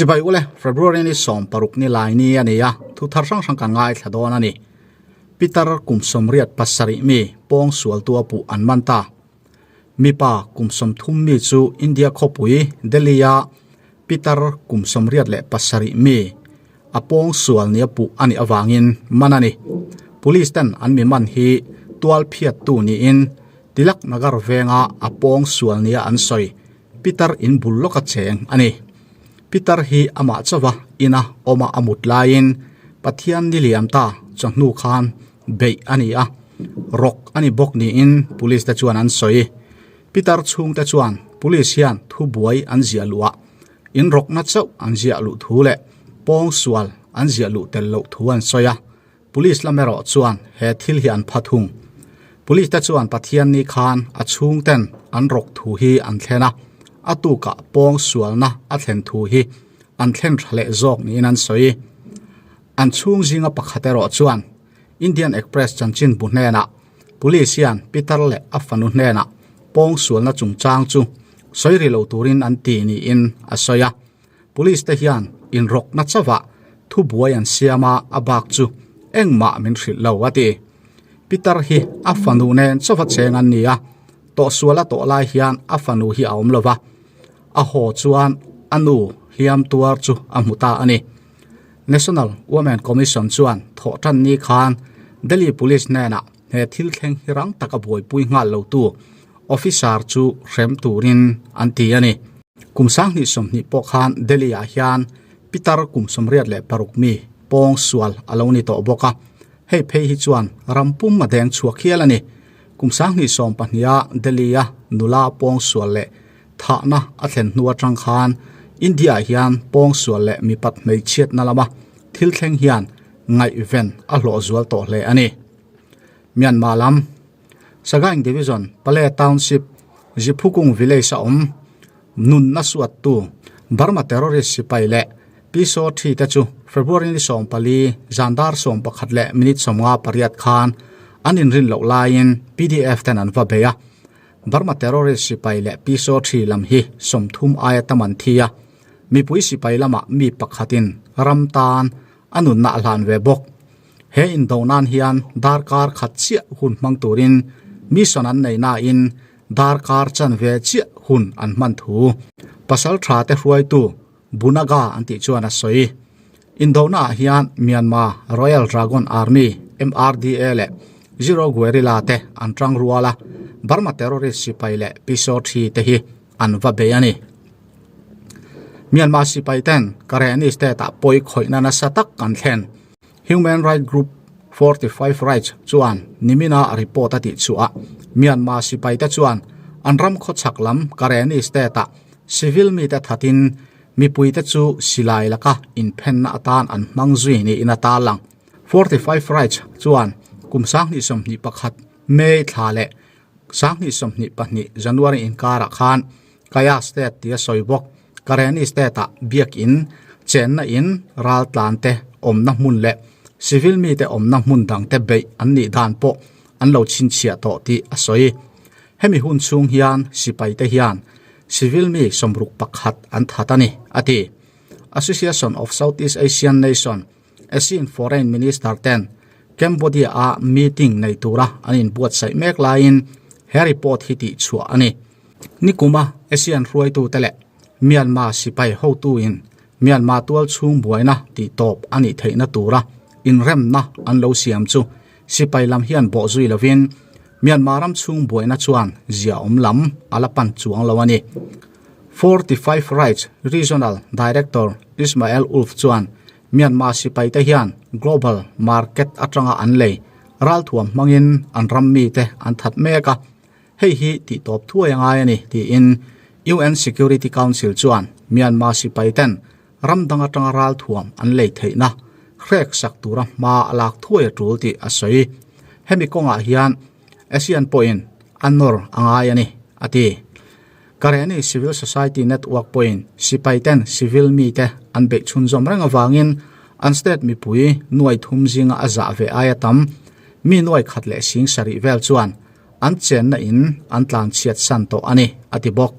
Chibai ule, February ni 16 ni lai ni a ni a, thu thar hrang hrang kan ngaithla dawn a ni. Pitar kum 87 mi pawng sual tua puh an man ta. Mipa kum 30 mi chu India khawpui Delhi-a Pitar kum 87 mi a pawng sual nia puh a nih avangin man a ni. Police ten an mi man hi tual phiattu niin Tilak Nagar venga a pawng sual nia an sawi Pitar in bul lawka cheng a ni. Pitar hi amah chauha ina awma a mut laiin Pathian ni liam ta chawhnu khan beih a ni a, rawk a ni bawk niin police te chuan an sawi. Pitar chhungte chuan police hian thubuai an ziah luh a, in rawkna chauh an ziah luh thu leh pawngsual an ziah luh tel loh thu an sawi a, police lam erawh chuan he thil hi an pha thung. Police te chuan Pathianni khan a chhungten an rawk thu hi an thlen a, a tukah pawngsualna a thlen thu hi an thlen tha leh zawk niin an sawi. An chhung zinga pakhat erawh chuan Indian Express chanchinbu hnenah Police hian Pitar leh a fanu hnenah pawngsualna chungchang chu sawi ri lo turin an ti niin a sawi a. Police te hian inrawkna chauhah thubuai an siam a, a bak chu engmah min hrilh lo a ti. Pitar hi a fanu nen chauha cheng an ni a, tawhsual a tawh lai hian a fanu hi a awm lo va, a haw chuan a nu hliam tuar chu a hmu ta a ni. National Women Commission chuan thawhtan ni khan Delhi Police hnenah he thil thleng hi rang taka buaipui nghal lotu officer chu hrem turin an ti a ni. Kum 2020 pawh khan Delhi-ah hian pitar kum 86 mi pawng sual a lo ni tawh bawk a, hei phei hi chuan ram pum a deng chhuak hial a ni. Kum 2020-a Delhi-a nula pawng sual leh Thahna a thlen hnu atang khan India ah hian pawngsual leh mipat hmeichhiatna lama thil thleng hian ngaihven a hlawh zual tawh hle a ni. Myanmar lam Sagaing Division Pale Township Ziphukung Village a awm nunna suattu Burma terrorist sipai leh Piso thi te chu February ni 14 zan dar 11 leh minute 58 khan an inrin loh laiin PDF ten an va bei a. Burma terrorist sipai leh Piso thi lam hi 30 aia tam an thi a, mipui sipai lamah mi pakhatin ram tan a nunna a hlan ve bawk. He indo nan hian darkar khat chiah hun hmang turin mission an nei nain darkar chan ve chiah hun an hman thu pasal tha te hruaitu Bunaga an tih chuan a sawi. Indonaah hian Myanmar Royal Dragon Army, MRDA, leh Zero Guerrilla te an tang rual a, Burma terrorist sipai leh Piso thi te hi an va bei a ni. Myanmar sipai ten Karenni state-ah pawi khawihna nasa tak an thlen. Human Rights Group 45 Rights chuan nimina report a tih chhuah a, Myanmar sipai te chuan an ram khawchhak lam Karenni state-ah civil mite thatin Mipuite chu silai laka inphenna atan an hmang zui niin a tarlang. 45 Rights chuan kum 2021 May thla leh 2022 January inkarah khan Kaya State tia sawi bawk Karenni State-ah biakin chenna in raltlante awmna hmun leh civil mite awmna hmun dangte beih an nih dan pawh an lo chhinchhiah tawh tih a sawi. Hemi hun chhung hian sipaite hian Civil mi 61 an that a ni, a ti. Association of Southeast Asian Nation, ASEAN Foreign Minister ten Cambodia-a meeting nei tura an inbuatsaih mek laiin he report hi tihchhuah a ni. Nikuma ASEAN hruaitute leh Myanmar sipai hotuin Myanmar tualchhung buaina tihtawp a nih theihna tura inremna an lo siam chu sipai lam hian bawhzui lovin Myanmar ram chhung buaina chuan zia awm lam a la pan chuang lo a ni. 45 Rights Regional Director Ismael Ulf chuan Myanmar sipaite hian global market atanga an lei ralthuam hmangin an ram mite an that mek a, hei hi tihtawp thuai a ngai a ni tiin UN Security Council chuan Myanmar sipaiten ram dang atanga ralthuam an lei theihna hrek sak tura hma a lak thuai a tul tih a sawi. Hemi kawngah hian ASEAN pawhin a nawr a ngai a ni, a ti. Karenni Civil Society Network pawhin sipaiten civil mite an beih chhunzawm reng avangin an state mipui nuai thum zinga a zah ve aia tam mi nuai khat leh sing sarih vel chuan an chenna in an tlan chhiat san tawh a ni, a ti bawk.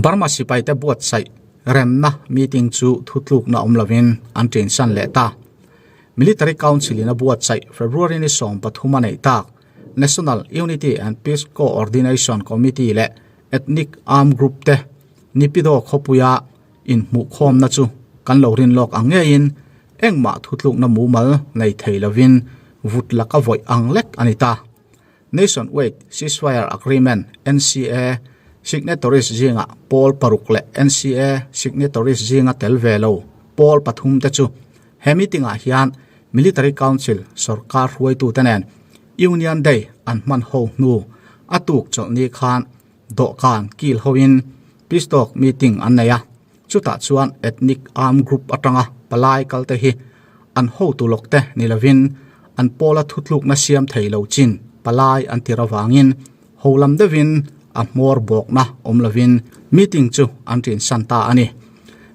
Burma sipaite buatsaih. Remna meeting chu thutlukna awm lovin an ṭinsan leh ta. Military Council in a buatsaih February ni 13 a neih tak National Unity and Peace Co-ordination Committee leh Ethnic Armed Group te Nipidaw khawpuia inhmuhkhawmna chu kan lo rin lawk ang ngeiin engmah thutlukna mumal nei thei lovin vut laka vawih ang lek a ni ta. Nationwide Ceasefire Agreement, NCA, signatories zinga pawl paruk leh NCA signatories zinga tel ve lo pawl pathum te chu he meeting ah hian Military Council sorkar hruaitute nen Union Day an hman ho hnu a tuk chawlhni khan dawhkan kil hoin Peace Talk meeting an nei a, chutah chuan Ethnic Armed Group atanga palai kalte hi an hotu lawk te ni lovin an pawla thutlukna siam thei lo chin palai an tir avangin ho lam deuhin a hmawr bawkna awm lovin meeting chu an ṭinsan ta a ni.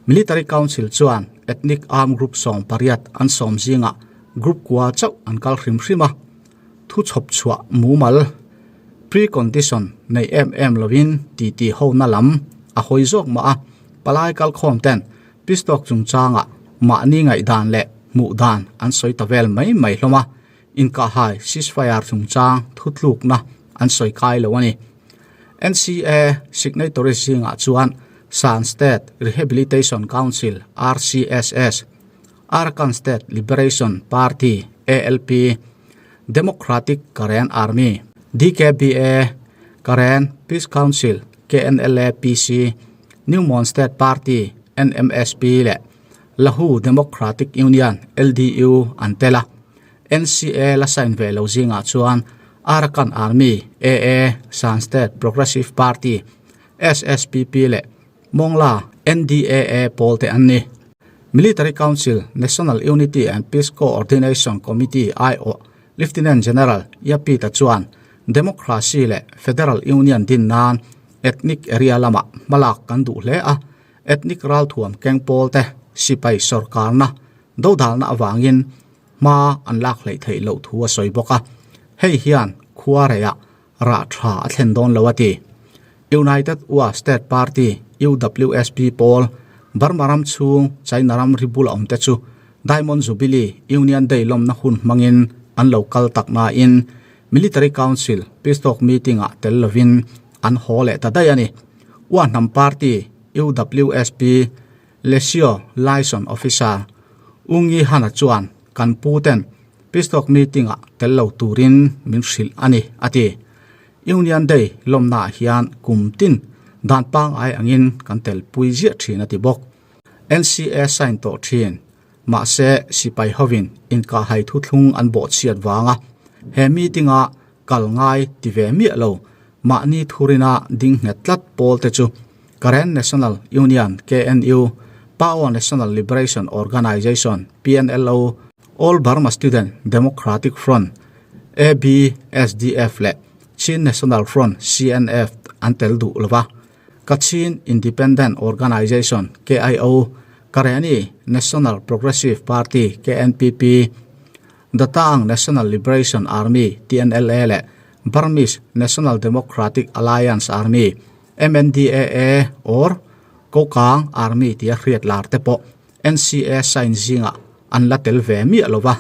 Military Council chuan Ethnic Armed Group 18 an sawm zingah group kua chauh an kal hrim hrim a, thu chhawp chhuah mumal, pre-condition, nei em em lovin titi hona lam a hawi zawk mah a, palai kalkhawm ten Pistalk chungchangah mahni ngaihdan leh hmuh dan an sawi ta vel mai mai hlawm a, inkahhai ceasefire chungchang thutlukna an sawi kai lo a ni. NCA signatories zingah chuan Shan State Rehabilitation Council, RCSS, Arakan State Liberation Party, ALP, Democratic Karen Army, DKBA, Karen Peace Council, KNLA-PC, New Mon State Party, NMSP, leh Lahu Democratic Union, LDU, an tel a. NCA la sign ve lo zingah chuan Arakan Army, AA, Shan State Progressive Party, SSPP, leh Mongla, NDAA, pawl te an ni. Military Council, National Unity and Peace Co-ordination Committee aiawh Lieutenant General Yapita chuan Democracy leh Federal Union din nan ethnic area lamah hmalak kan duh hle a, ethnic ralthuam keng pawl te sipai sorkarna dodalna avangin hma an lak hleih theih loh thu a sawi bawk a, hei hian khua reiah rah tha a thlen dawn lo a ti. United Wa State Party, UWSP, pawl Burma ram chhung China ram ri bula awm te chu Diamond Jubilee Union Day lawmna hun hmangin an lo kal tak nain Military Council Peace Talk meeting ah tel lovin an haw leh ta daih a ni. Wa hnam party, UWSP, Lesio Liaison Officer U Ngi Hana chuan kan pu ten Peace Talk meeting ah tel lo turin min hrilh a ni, a ti. Union Day lawmna ah hian kum tin dan pangngai angin kan tel pui ziah thin a ti bawk. NCA sign tawh thin. Mahse, sipai hovin inkahhai thuthlung an bawhchhiat vanga he meeting a kal ngai ti ve miah lo mahni thurina ding nghet tlat pawl te chu Karen National Union, KNU, Pao National Liberation Organization, PNLO, All Burma Student Democratic Front, ABSDF, leh Chin National Front, CNF, an tel duh lo va. Kachin Independent Organization, KIO, Karenni National Progressive Party, KNPP, Datang National Liberation Army, TNLA, leh Burmese National Democratic Alliance Army, MNDAA, or Kokang Army tia hriat lar te pawh NCA sign zingah an la tel ve miah lo va.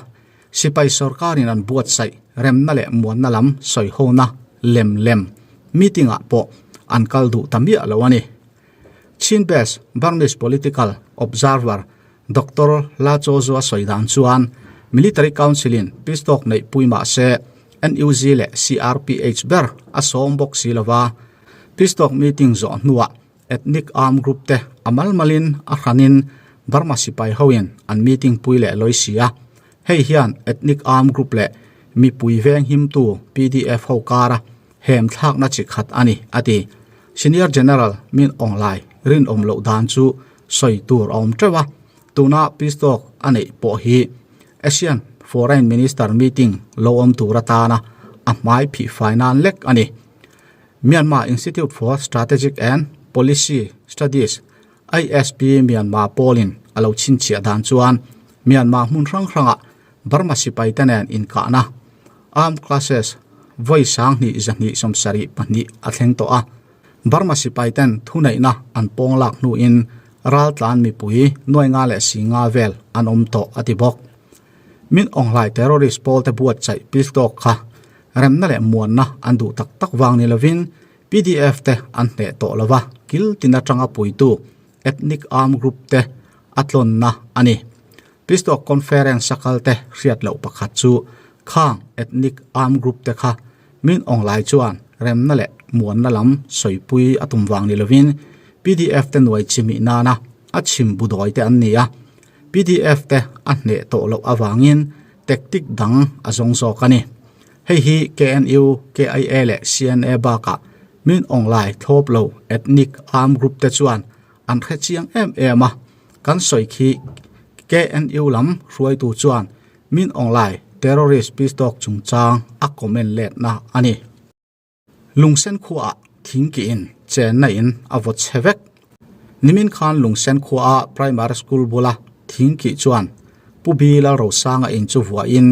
Sipai sorkarin an buatsaih remna leh muanna lam sawihona lem lem meeting ah pawh an kal duh ta miah lo a ni. Chin-based Burmese political observer Doctor La Chaw Zua sawi dan chuan Military Council in peace talk neih pui mah se NUG leh CRPH ber a sawm bawk si lova peace talk meeting zawh hnuah Ethnic armed group te a mal malin a hranin Burma sipai hoin an meeting pui leh lawi si a. Hei hian ethnic armed group leh mipui veng himtu pdf ho kara hem thlakna chi khat a ni, a ti. Senior General Min Aung Hlai rinawm loh dan chu sawi tur a awm teuh a, tuna peace talk a neih pawh hi Asian Foreign Minister meeting lo awm tur atana a hmai phihfai nan lek a ni. Myanmar Institute for Strategic and Policy Studies, ISP Myanmar pawlin a lo chhinchhiah dan chuan Myanmar hmun hrang hrangah Burma sipaite nen inkahna, armed clashes, vawi 2272 a thleng tawh a. Burma sipaiten thuneihna an pawng lak hnuin Raltlan mipui nuai nga leh si nga vel an awm tawh a ti bawk. Min Aunghlai terrorist pawl te buatsaih peace talk kha remna leh muanna an duh tak tak vang ni lovin PDF te an hneh tawh lova kil tin atanga puitu ethnic arm group te a tlawnna a ni. Peace talk conference a kal te hriat loh pakhat chu khang ethnic arm group te kha Min Aunghlai chuan remna leh muanna lam sawipui a tum vang ni lovin PDF te nuai chimih nana a chhim bu dawi te an ni a. Pdf te a hneh tawh loh avangin tactic dang a zawng zawk a ni. Hei hi KNU, KIA leh CNA bakah Min Aung Lai thlawp lo ethnic armed group te chuan an hre chiang em em a. Kan sawi khi KNU lam hruaitu chuan Min Aung Lai terrorist peace talk chungchang a comment letna a ni. Lungsen khuaah thingkiin chenna in a vaw chhe vek. Nimin khan Lungsen khuaa Primary School bula thingkih chuan Pu Bi Lalrosanga in chu vuahin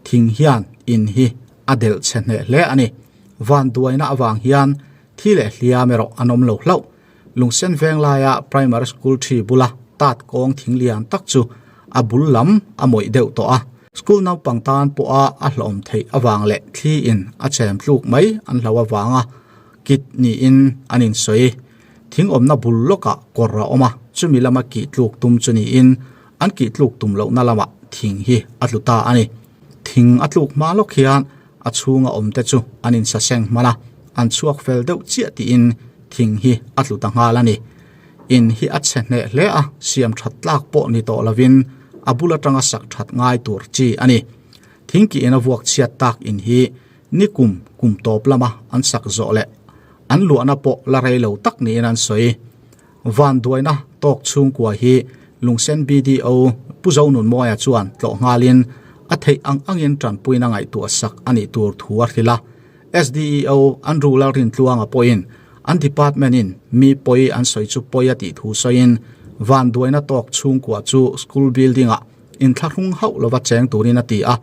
thing hian in hi a delh chhe hneh hle a ni. Van duaina avang hian thi leh hliam erawh an awm lo hlauh. Lungsen veng laia Primary School thi bula tat kawng thing lian tak chu a bul lam a mawih deuh tawh a. School naupang tan pawha a hlawm theih avang leh thli in a chem tluk mai an hlo avanga kit niin an insawi. Thing awmna bul lawkah kawr a awm a, chumi lama kih tluk tum chu niin an kih tluk tum lohna lamah thing hi a tlu ta a ni. Thing a tluk hma lawk hian a chhunga awmte chu an insaseng hman a, an chhuak fel deuh chiah tiin thing hi a tlu ta nghal a ni. In hi a chhe hneh hle a, siam that tlak pawh ni tawh lovin a bul atanga sak that ngai tur chi a ni. Thingkiin a vuak chhiat tak in hi nikum kum tawp lama an sak zawh leh an luahna pawh la rei lo tak niin an sawi. Vanduaina tawk chhungkua hi Lungsen BDO Pu Zonunmawia chuan tlawh nghalin a theih ang angin tanpuina ngaihtuah sak a nih tur thu a hrilh a. SDEO Andrew Lalrintluanga pawhin an department in mi pawi an sawi chu pawi a tih thu sawiin vanduaina tawk chhungkua chu school building ah inthlahrung hauh lova cheng turin a ti a,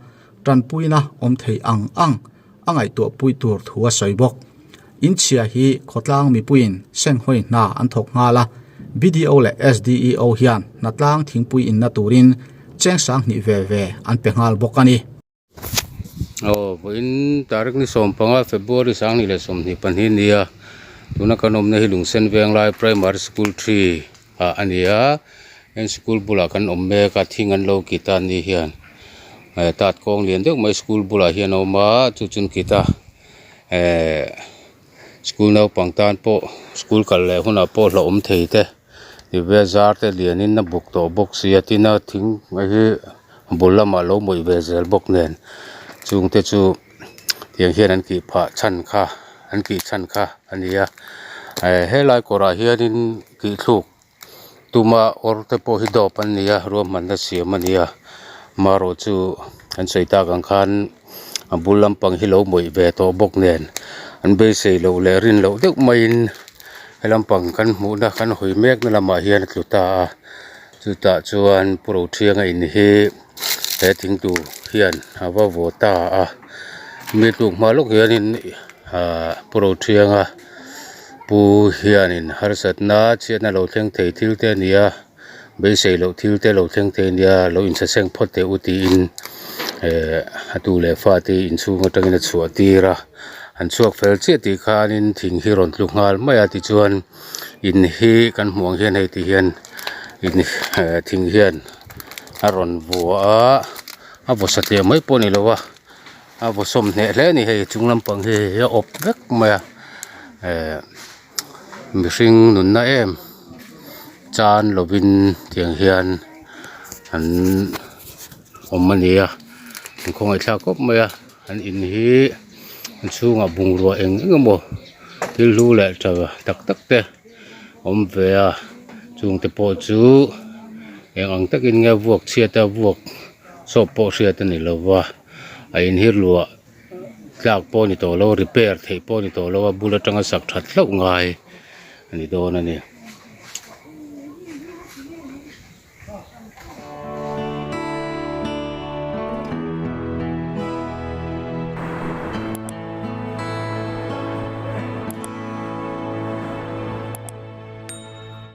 tanpuina awm thei ang ang a ngaihtuah pui tur thu a sawi bawk. Inchhia hi khawtlang mipuiin senghawi hna an thawk nghal a, BDO leh SDEO hian hnatlang thingpui inna turin cheng sanghnih ve ve an pe nghal bawk a ni. Aw vawiin tarik ni 15 February 2022 a ni a, tuna kan awmna hi Lungsen Venglai Primary School 3 ah a ni a, heng school bulah kan awm mek a thing an lo kit a ni hian eh tat kawng lian deuh mai school bulah hian a awm a chu chuan kit a eh school naupang tan pawh school kal leh hunah pawh hlauhawm thei te tive zar te lianin a buk tawh bawk sia tin a thing hi a bul lamah lo mawih ve zel bawk nen chung te chu tiang hian an tih phah chhan kha an tih chhan kha a ni a eh helai kawrah hianin tih thluk tuma awr te pawh hi dawp an ni a ruahmanna siam a ni a marawh chu an sawi tak ang khan a bul lampang hi lo mawih ve tawh bawk nen an beisei loh leh rin loh deuh maiin he lampang kan hmuhna kan hawi mek na lamah hian a tlu ta a chutah chuan pu Rothianga in hi he thingtu hian a va vaw ta a mi tluk hma lawk hianin ahh pu Rothianga pu hianin harsatna chhiatna lo thleng thei thil te a ni a beisei loh thil te lo thleng thei a nia lo inchhaseng phawt teh u tiin eh a tu leh fa te inchhung atangin a chhuah tir a an chhuak fel chiah tih khanin thing hi rawn tlu nghal mai a tichuan in hi kan hmuh ang hian hei ti hian in eh thing hian a rawn vua a a vaw satliah mai pawh a ni lo a a vaw sawm hneh hle a ni hei chung lampang hi hei a awp vek mai a eh mihring nunna em chan lovin tiang hian an awm a ni a an khawngaih thlak khawp mai a an in hi an chhungah bungrua eng eng emaw thil hlu leh tha tak tak te awm ve a chungte pawh chu eng ang takin nge vuak chhiat a vuak sawp pawh hriat a ni lo va a inhir luah tlak pawh a ni tawh lo repair theih pawh a ni tawh lo a bul atanga sak that hlauh ngai a ni dawn a ni.